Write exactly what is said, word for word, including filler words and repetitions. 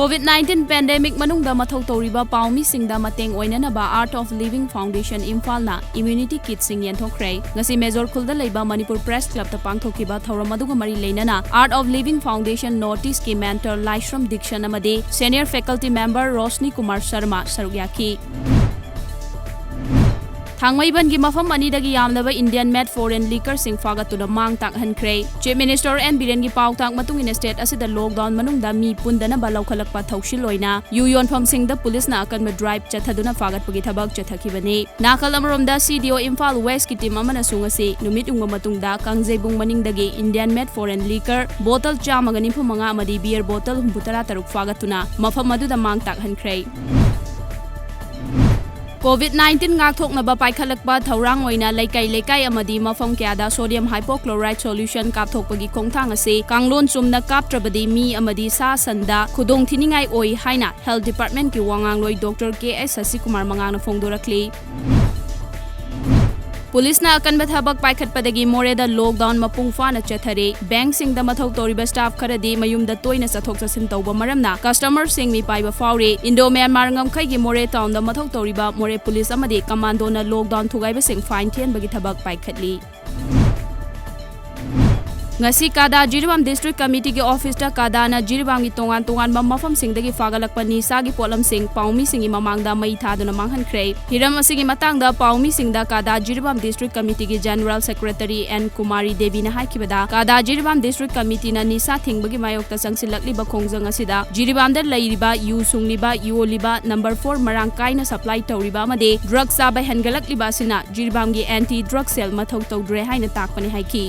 COVID nineteen pandemic ꯃꯅꯨꯡꯗ ꯃꯊꯧ ꯇꯧꯔꯤꯕ ꯄꯥꯎꯃꯤꯁꯤꯡꯗ ꯃꯇꯦꯡ ꯑꯣꯏꯅꯅꯕ Art of Living Foundation ꯏꯝꯐꯥꯜꯅ immunity kitꯁꯤꯡ ꯌꯦꯟꯊꯣꯛꯈ꯭ꯔꯦ꯫ ꯉꯁꯤ ꯃꯦꯖꯣꯔ ꯈꯨꯜꯗ ꯂꯩꯕ ꯃꯅꯤꯄꯨꯔ Press Clubꯇ ꯄꯥꯡꯊꯣꯛꯈꯤꯕ ꯊꯧꯔꯝ ꯑꯗꯨꯒ ꯃꯔꯤ ꯂꯩꯅꯅ Art of Living Foundation North Eastꯀꯤ mentor Laishram Dixon ꯑꯃꯗꯤ senior faculty member Roshni Kumar Sharma ꯁꯔꯨꯛ ꯌꯥꯈꯤ꯫ ꯊꯥꯡꯃꯩꯕꯟꯒꯤ ꯃꯐꯝ ꯑꯅꯤꯗꯒꯤ ꯌꯥꯝꯂꯕ Indian made foreign liquorꯁꯤꯡ ꯐꯥꯒꯠꯇꯨꯅ ꯃꯥꯡ ꯇꯥꯛꯍꯟꯈ꯭ꯔꯦ꯫ Chief Minister ꯑꯦꯟ ꯕꯤꯔꯦꯟꯒꯤ ꯄꯥꯎꯇꯥꯛ ꯃꯇꯨꯡ ꯏꯟꯅ state ꯑꯁꯤꯗ lockdown ꯃꯅꯨꯡꯗ ꯃꯤ ꯄꯨꯟꯗꯅꯕ ꯂꯧꯈꯠꯂꯛꯄ ꯊꯧꯁꯤꯜ ꯑꯣꯏꯅ ꯌꯨ ꯌꯣꯟꯐꯝꯁꯤꯡꯗ ꯄꯨꯂꯤꯁꯅ ꯑꯀꯟꯕ drive ꯆꯠꯊꯗꯨꯅ ꯐꯥꯒꯠꯄꯒꯤ ꯊꯕꯛ ꯆꯠꯊꯈꯤꯕꯅꯤ꯫ ꯅꯥꯀꯜ ꯑꯃꯔꯣꯝꯗ C D O Imphal Westꯀꯤ team ꯑꯃꯅꯁꯨ ꯉꯁꯤ ꯅꯨꯃꯤꯠ ꯌꯨꯡꯕ ꯃꯇꯨꯡꯗ ꯀꯥꯡꯖꯩꯕꯨꯡ ꯃꯅꯤꯡꯗꯒꯤ Indian made foreign liquor bottle ꯆꯥꯝꯃꯒ ꯅꯤꯐꯨ ꯃꯉꯥ ꯑꯃꯗꯤ beer bottle ꯍꯨꯝꯐꯨ ꯇꯔꯥ ꯇꯔꯨꯛ ꯐꯥꯒꯠꯇꯨꯅ ꯃꯐꯝ ꯑꯗꯨꯗ ꯃꯥꯡ ꯇꯥꯛꯍꯟꯈ꯭ꯔꯦ꯫ COVID nineteen ꯉꯥꯛꯊꯣꯛꯅꯕ ꯄꯥꯏꯈꯠꯂꯛꯄ ꯊꯧꯔꯥꯡ ꯑꯣꯏꯅ ꯂꯩꯀꯥꯏ ꯂꯩꯀꯥꯏ ꯑꯃꯗꯤ ꯃꯐꯝ ꯀꯌꯥꯗ sodium hypochlorite solution ꯀꯥꯞꯊꯣꯛꯄꯒꯤ ꯈꯣꯡꯊꯥꯡ ꯑꯁꯤ ꯀꯥꯡꯂꯣꯟ ꯆꯨꯝꯅ ꯀꯥꯞꯇ꯭ꯔꯕꯗꯤ ꯃꯤ ꯑꯃꯗꯤ ꯁꯥ ꯁꯟꯗ ꯈꯨꯗꯣꯡ ꯊꯤꯅꯤꯡꯉꯥꯏ ꯑꯣꯏ ꯍꯥꯏꯅ Health Departmentꯀꯤ ꯋꯥꯉꯥꯡꯂꯣꯏ Doctor K S ꯁꯁꯤꯀꯨꯃꯥꯔ ꯃꯉꯥꯡꯅ ꯐꯣꯡꯗꯣꯔꯛꯂꯤ꯫ ꯄꯨꯂꯤꯁꯅ ꯑꯀꯟꯕ ꯊꯕꯛ ꯄꯥꯏꯈꯠꯄꯗꯒꯤ ꯃꯣꯔꯦꯗ lockdown ꯃꯄꯨꯡ ꯐꯥꯅ ꯆꯠꯊꯔꯦ꯫ Bankꯁꯤꯡꯗ ꯃꯊꯧ ꯇꯧꯔꯤꯕ staff ꯈꯔꯗꯤ ꯃꯌꯨꯝꯗ ꯇꯣꯏꯅ ꯆꯠꯊꯣꯛ ꯆꯠꯁꯤꯟ ꯇꯧꯕ ꯃꯔꯝꯅ customerꯁꯤꯡ ꯃꯤꯄꯥꯏꯕ ꯐꯥꯎꯔꯦ꯫ Indo Myanmar ꯉꯝꯈꯩꯒꯤ ꯃꯣꯔꯦ townꯗ ꯃꯊꯧ ꯇꯧꯔꯤꯕ ꯃꯣꯔꯦ ꯄꯨꯂꯤꯁ ꯑꯃꯗꯤ commandoꯅ lockdown ꯊꯨꯒꯥꯏꯕꯁꯤꯡ fine ꯊꯤꯍꯟꯕꯒꯤ ꯊꯕꯛ ꯄꯥꯏꯈꯠꯂꯤ꯫ ꯉꯁꯤ ꯀꯥꯗꯥ ꯖꯤꯔꯤꯕꯥꯝ District Committeeꯒꯤ officeꯇ ꯀꯥꯗꯥꯅ ꯖꯤꯔꯤꯕꯥꯝꯒꯤ ꯇꯣꯉꯥꯟ ꯇꯣꯉꯥꯟꯕ ꯃꯐꯝꯁꯤꯡꯗꯒꯤ ꯐꯥꯒꯠꯂꯛꯄ ꯅꯤꯁꯥꯒꯤ ꯄꯣꯠꯂꯝꯁꯤꯡ ꯄꯥꯎꯃꯤꯁꯤꯡꯒꯤ ꯃꯃꯥꯡꯗ ꯃꯩ ꯊꯥꯗꯨꯅ ꯃꯥꯡꯍꯟꯈ꯭ꯔꯦ꯫ ꯍꯤꯔꯝ ꯑꯁꯤꯒꯤ ꯃꯇꯥꯡꯗ ꯄꯥꯎꯃꯤꯁꯤꯡꯗ ꯀꯥꯗꯥ ꯖꯤꯔꯤꯕꯥꯝ District Committeeꯒꯤ General Secretary ꯑꯦꯟ ꯀꯨꯃꯥꯔꯤ ꯗꯦꯕꯤꯅ ꯍꯥꯏꯈꯤꯕꯗ, ꯀꯥꯗꯥ ꯖꯤꯔꯤꯕꯥꯝ District Committeeꯅ ꯅꯤꯁꯥ ꯊꯤꯡꯕꯒꯤ ꯃꯥꯌꯣꯛꯇ ꯆꯪꯁꯤꯜꯂꯛꯂꯤꯕ ꯈꯣꯡꯖꯪ ꯑꯁꯤꯗ ꯖꯤꯔꯤꯕꯥꯝꯗ ꯂꯩꯔꯤꯕ, ꯌꯨ ꯁꯨꯡꯂꯤꯕ, ꯌꯣꯜꯂꯤꯕ, number four ꯃꯔꯥꯡ ꯀꯥꯏꯅ supply ꯇꯧꯔꯤꯕ ꯑꯃꯗꯤ drug ꯆꯥꯕ ꯍꯦꯟꯒꯠꯂꯛꯂꯤꯕ ꯑꯁꯤꯅ ꯖꯤꯔꯤꯕꯥꯝꯒꯤ anti drug cell ꯃꯊꯧ ꯇꯧꯗ꯭ꯔꯦ ꯍꯥꯏꯅ ꯇꯥꯛꯄꯅꯤ ꯍꯥꯏꯈꯤ꯫